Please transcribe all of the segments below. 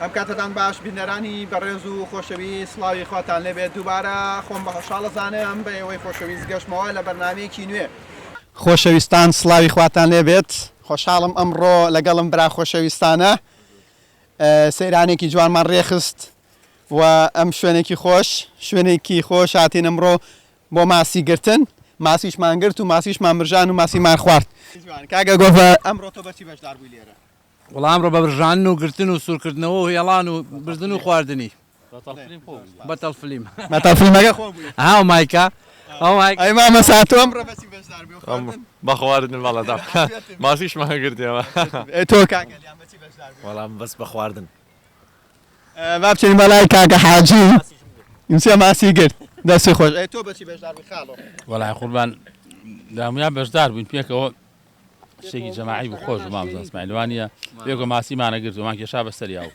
ئەم کاتەتان باش بینەرانی بەڕێز و خۆشەویست سڵاوی خواتان لێبێت دووبارە خۆم بە خۆشحاڵ ئەزانم بە ئێوەی خۆشەویست گەشتمەوە لە بەرنامەیەکی نوێ. خۆشەویستان سڵاوی خواتان لێبێت خۆشحاڵم ئەمڕۆ لەگەڵم برا خۆشەویستانە سەیرانێکی جوانمان ڕێخست و ئەم شوێنێکی خۆش شوێنێکی خۆش هاتین ئەمڕۆ بۆ ماسی گرتن ماسیشمان گرت و ماسیشمان مرژان و ماسیمان خوارد. کاکە گۆڤە ئەمڕۆ تۆ بەچی بەشدار بووی لێرە؟ وەڵا ئەمڕۆ بە برژاندن و گرتن و سوورکردنەوە و هێڵان و بردن و خواردنی. بە تەڵفلیم. بە تەڵفلیمەکە خۆ بووی. ئەها ئەو مایکە. ئەو مایک. ئەی مامۆستا تۆ ئەمڕۆ بە چی بەشدار بووی؟ خواردن؟ بە خواردن بەڵێ تەبعەن. ماسیشمان گرت ئێمە. ئەی تۆ کاک ئەلیان بە چی بەشدار بووی؟ وەڵا من بەس بە خواردن. با بچین بە لای کاکە حاجی. ئیمسێ ماسی گرت. دەستی خۆش. ئەی تۆ بە چی بەشدار بووی خاڵۆ؟ وەڵای قوربان دامویا بەشدار بووین پێکەوە. شتێکی جەماعی بوو خۆش بوو مامۆستا ئیسماعیل وانییە پێکەوە ماسیمانە گرت و مان کێشا بە سەریا و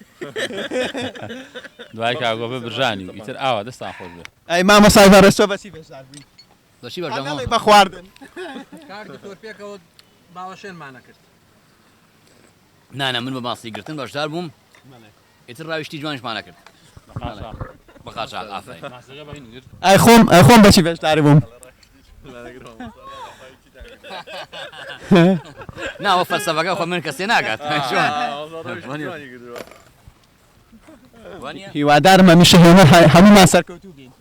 دوای کاک گۆڤە برژانی و ئیتر ئاوا دەستان خۆش بێ. ئەی مامۆستای بەڕێز تۆ بەچی بەشدار بووی؟ بەچی بەشدار بووم؟ بە خواردن. کاک دکتۆر پێکەوە باوەشێنمانە کرد. نا نا من بە ماسی گرتن بەشدار بووم ئیتر ڕاوی شتی جوانیشمان ئەکرد بە قاچاخ ئافەرین. ئەی خۆم ئەی خۆم بەچی بەشدار بووم؟ نا ئەوە فەلسەفەکە خۆ من کەسێ ناگات چۆن هیوادارم هەمیشە هێمن هەموومان سەرکەوتوو بین.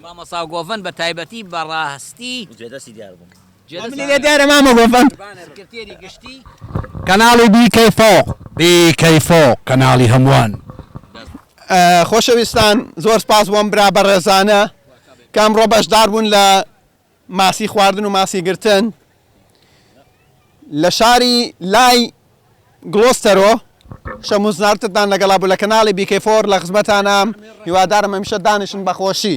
مامۆستا گۆڤەند بە تایبەتی بەڕاستی جێدەستی دیار بووم. منی لێ دیارە مامە گۆڤەند. سکرتێری گشتی. کەناڵی بی کەی فۆ. بی کەی فۆ کەناڵی هەمووان. خۆشەویستان زۆر سپاس بۆم برا بەڕێزانە کە ئەمڕۆ بەشدار بوون لە ماسی خواردن و ماسی گرتن لە شاری لای گڵۆستەرۆ شەموزنارتتان لەگەڵا بوو لە کەناڵی بیکەی فۆر لە خزمەتانام هیوادارم هەمیشە دانیشن بەخۆشی.